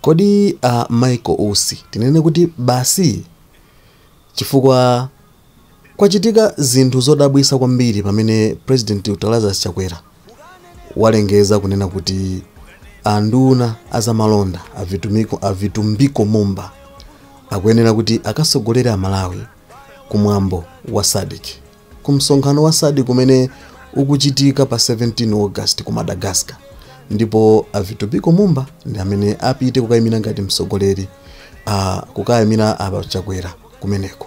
Kodi a Michael Usi tinene kuti basi, chifukwa kwachitika zinthu zodabwisa kwambiri pamene President Dr Lazarus Chakwera walengeza kunena kuti anduna azamalonda a Vitumbiko Mumba akuyenera kuti akasogolere Amalawi kumwambo wa SADC, ku msonkhano wa SADC kumene ukuchitika pa 17 August ku Madagascar. Ndipo a Vitumbiko Mumba ndi amene apite kukayimira ngati msogoleri, kukayimira a Chakwera kumeneko.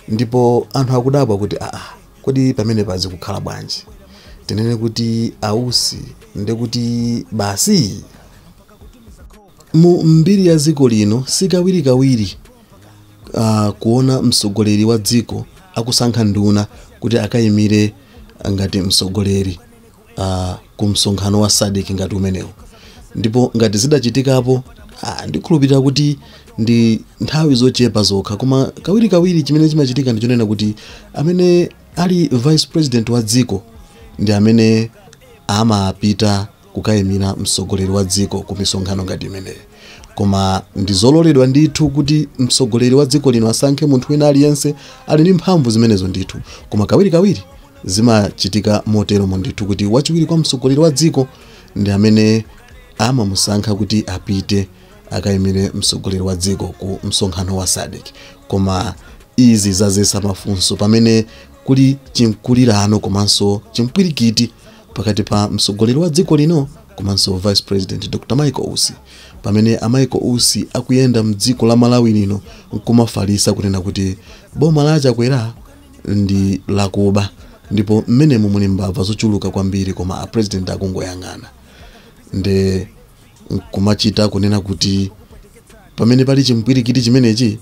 Ndipo anthu akudabwa kuti kodi pamene pazi kukhala bwanji? Tinene kuti ausi ndekuti basi? Mu mbiri ya dziko lino sikawirikawiri kuona mtsogoleri wa dziko akusankha nduna kuti akayimire ngati mtsogoleri ku msonkhano wa SADC ngati umenewu. Ndipo ngati zidachitikapo, ndikhulupirira kuti ndi nthawi zochepa zokha. Koma kawirikawiri chimene chimachitika ndi chonena kuti amene ali vice president wa dziko ndi amene amapita kukayimira mtsogoleri wa dziko ku misonkhano ngati imeneyi. Koma ndi zololedwa ndithu kuti mtsogoleri wa dziko lino asankhe munthu wina aliyense, ali ndi mphamvu zimenezo ndithu. Koma kawirikawiri zimachitika moteromo ndithu kuti wachiwiri kwa mtsogoleri wa dziko ndi amene amamusankha kuti apite akayimire mtsogoleri wa dziko ku msonkhano wa SADC. Koma izi zazetsa mafunso pamene kuli chimkulirano komanso chimpwirikiti pakati pa mtsogoleri wa dziko lino komanso vice president Dr Michael Usi, pamene a Michael Usi akuyenda mdziko la Malawi lino nkumafalisa kunena kuti boma la Chakwera ndi lakuba ndipo mmenemu muli mbava zochuluka kwambiri, koma a president akungoyang'ana. Nde nkumachita kunena kuti pamene pali chimpwirikiti chimenechi,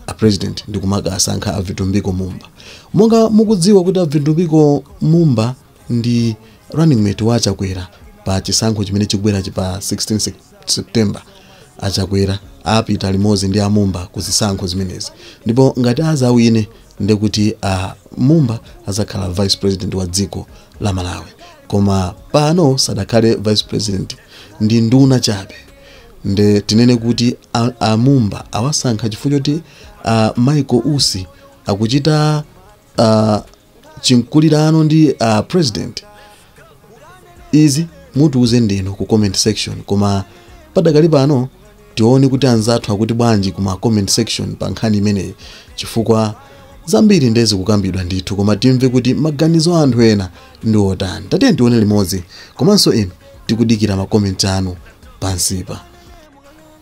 a president ndikumakasankha a Vitumbiko Mumba, monga mukudziwa kuti a Vitumbiko Mumba ndi running mate wa Chakwera pa chisankho chimene chikubwerachi pa 16 September. Achakwera apita limodzi ndi amumba ku zisankho zimenezi, ndipo ngati azawine ndekuti a Mumba azakhala vice president wa dziko la Malawi. Koma pano sadakhale vice president, ndi nduna chabe. Nde tinene kuti amumba awasankha chifukwa choti Michael Usi akuchita chinkulirano ndi president? Izi mutiuze ndinu ku comment section. Koma padakali pano tione kuti anzathu akuti bwanji kuma comment section pa nkhani imeneyi, chifukwa zambiri ndezi kukambidwa ndithu, koma timve kuti maganizo a anthu ena ndi otani. Tatiye tione limodzi, komanso inu tikudikira ma comment anu pansipa.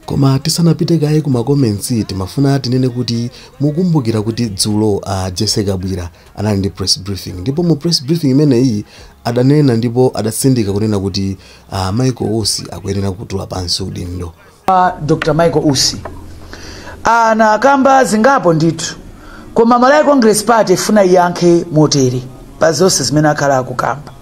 Koma tisanapite kaye ku ma comments, timafuna tinene kuti mukumbukira kuti dzulo a Jesse Kabwira anali ndi press briefing, ndipo mu press briefing imeneyi adanena ndipo adatsindika kunena kuti Michael Usi akuyenera kutula pansi udindo. Dr Michael Usi anakamba zingapo ndithu, koma Malawi Congress Party ifuna iyankhe motere pa zonse zimene akhala akukamba.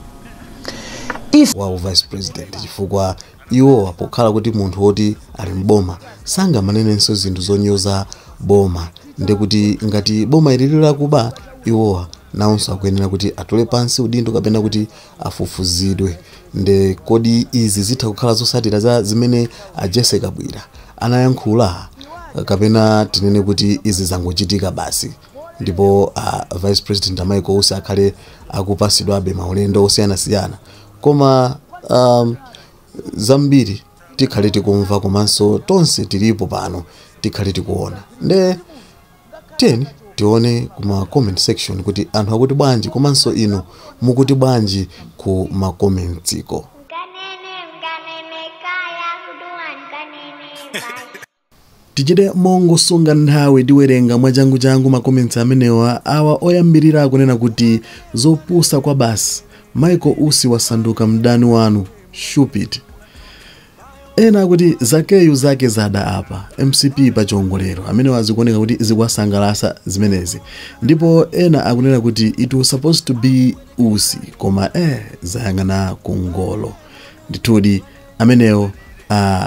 If wa vice president, chifukwa iwo pokhala kuti munthu woti ali mboma sangamanenenso zinthu zonyoza boma, ndekuti ngati boma ili lakuba, iwowa nawonso akuyenera kuti atule pansi udindo kapena kuti afufuzidwe. Nde kodi izi zitha kukhala zotsatira za zimene a Jesse Kabwira anayankhula, kapena tinene kuti izi zangochitika basi, ndipo vice president Michael Usi akhale akupasidwabe maulendo osiyanasiyana? Koma zambiri tikhale tikumva, komanso tonse tilipo pano tikhale tikuona. Nde tiyeni tione kuma comment section kuti anthu akuti bwanji, komanso inu mukuti bwanji ku ma comments ko. Kanene nkanene kaya kuduwan kanene bye. Tichite mongosunga nthawi, tiwerenga mwachanguchangu ma comments amenewa. Awa oyambirira akunena kuti zopusa kwa basi, Michael Usi wasanduka mdani wanu, shupit. Ena akuti zakeyu zake zada apa, MCP pa chiongolero. Amene azikuoneka kuti zikuwasangalatsa zimenezi. Ndipo ena akunena kuti it was supposed to be Usi, koma zayang'ana kungolo ndithudi. Amenewo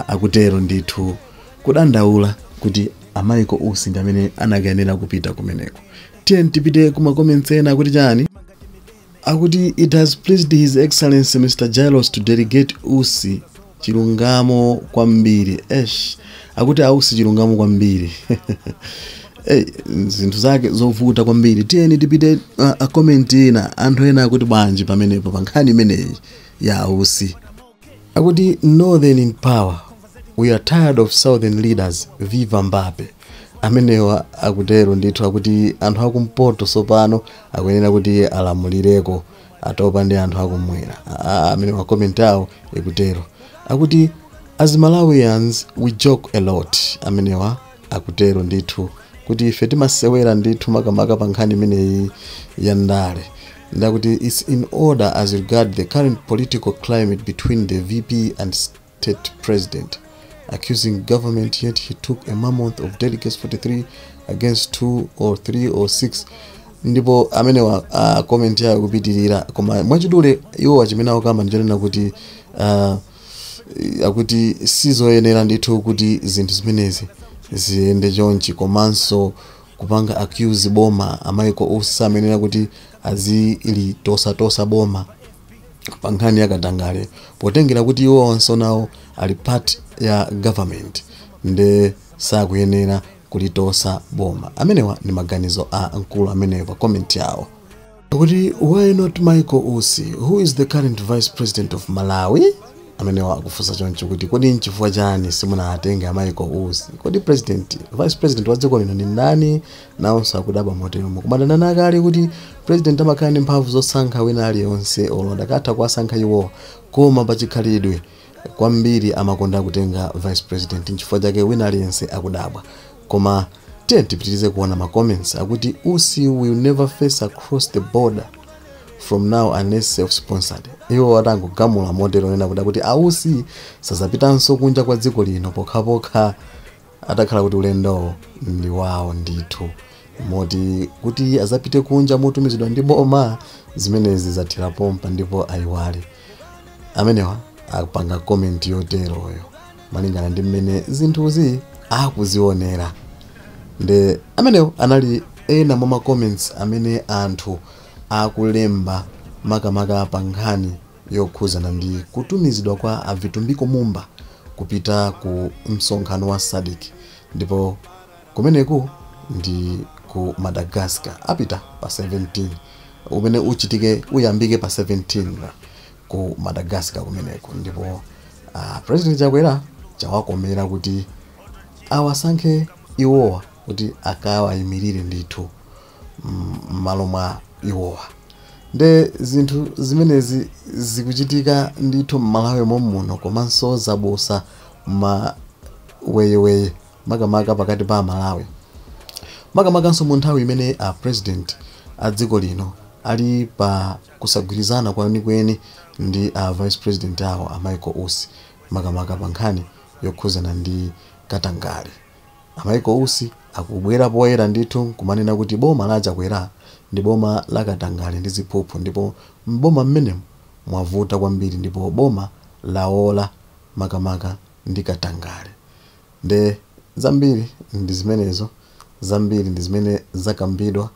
akutero ndithu kudandaula kuti a Michael Usi ndi amene anakayenera kupita kumeneko. Tiye tipite kuma comments ena, akuti chani? Akuti it has pleased His Excellency Mr Jailos to delegate Usi, chilungamo kwambiri esh. Akuti ausi chilungamo kwambiri. Hey, zinthu zake zovuta kwambiri. Tiyeni tipite a comment ina. Anthu ena akuti bwanji pamenepo pa nkhani imeneyi ya ausi? Akuti northern in power, we are tired of southern leaders, viva Mbappe. Amenewa akutero ndithu, akuti anthu akumpoto sopano akuyenera kuti alamulireko, atopa ndi anthu akumwera. Amenewa comment awo ikutero. Akuti as Malawians we joke a lot. Amenewa akutero ndithu kuti ife timasewera ndithu, makamaka pa nkhani imeneyi ya ndale. Ndakuti it's in order as regard the current political climate between the VP and state president, accusing government, yet he took a mammoth of delegates 43 against 2 or 3 or 6. Ndipo amenewa comment yayo kupitirira, koma mwachidule iwo chimene akukamba ndichonena kuti akuti sizoyenera ndithu kuti zinthu zimenezi ziyende chonchi, komanso kupanga accuse boma, a Michael Usi samenera kuti azilitosatosa boma pa nkhani ya katangale, potengera kuti iwo onse nawo ali part ya government, nde sakuyenera kulitosa boma. Amenewa ndi maganizo a mkulu amenewa pa comment yawo. Kuti why not Michael Usi, who is the current vice president of Malawi? Amenewa akufunsa choncho kuti kodi nchifukwa chani simunatenge a Michael Usi? Kodi president, vice president wa dziko lino ndi ndani? Nawonso akudabwa moteromo. Kumadana kale kuti president amakhala ndi mphamvu zosankha wina aliyense, olo akatha kuwasankha iwowa, koma pachikhalidwe kwambiri amakonda kutenga vice president. Nchifukwa chake wina aliyense akudabwa. Koma tiye tipitirize kuona ma comments. Akuti Usi will never face across the border from now unless self-sponsored. Iwo atangogamula motero nena kuti ausi sazapitanso kunja kwa dziko lino pokhapokha atakhala kuti ulendowo ndi wawo ndithu, moti kuti azapite kunja motumizidwa ndi boma, zimenezi zathera pompa ndipo ayiwale. Amenewa akupanga comment yoteroyo malingana ndi mmene zinthuzi akuzionera. Nde amenewo anali ena mwa ma comments amene anthu akulemba, makamaka pa nkhani yokhuzana ndi kutumizidwa kwa a Vitumbiko Mumba kupita ku msonkhano wa SADC, ndipo kumeneku ndi ku Madagascar. Apita pa 17, umene uchitike, uyambike pa 17 ku Madagascar kumeneku. Ndipo President Chakwera chawakomera kuti awasankhe iwowa kuti akawayimirire ndithu m'malo mwa iwowa. Nde zinthu zimenezi zikuchitika ndithu m'Malawi momuno, komanso zabusa maweyeweye, makamaka pakati pa Amalawi, makamakanso mu nthawi imene a president a dziko lino ali pa kusagwirizana kwenikweni ndi a vice president awo a Michael Usi, makamaka pa nkhani yokhuzana ndi katangale. A Michael Usi akubwera poyera ndithu kumanena kuti boma la Chakwera ndi boma la katangale ndi ziphuphu, ndipo mboma mmenemu mwavuta kwambiri, ndipo boma laola makamaka ndi katangale. Nde zambiri ndi zimenezo, zambiri ndi zimene zakambidwa.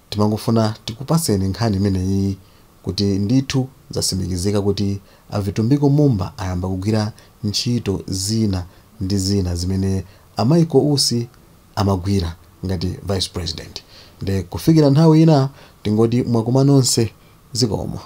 Timangofuna tikupaseni nkhani imeneyi kuti ndithu zatsimikizika kuti a Vitumbiko Mumba ayamba kugwira ntchito zina ndi zina zimene a Michael Usi amagwira ngati vice president. Nde kufikira nthawi ina tingoti mwakoma nonse, zikomo.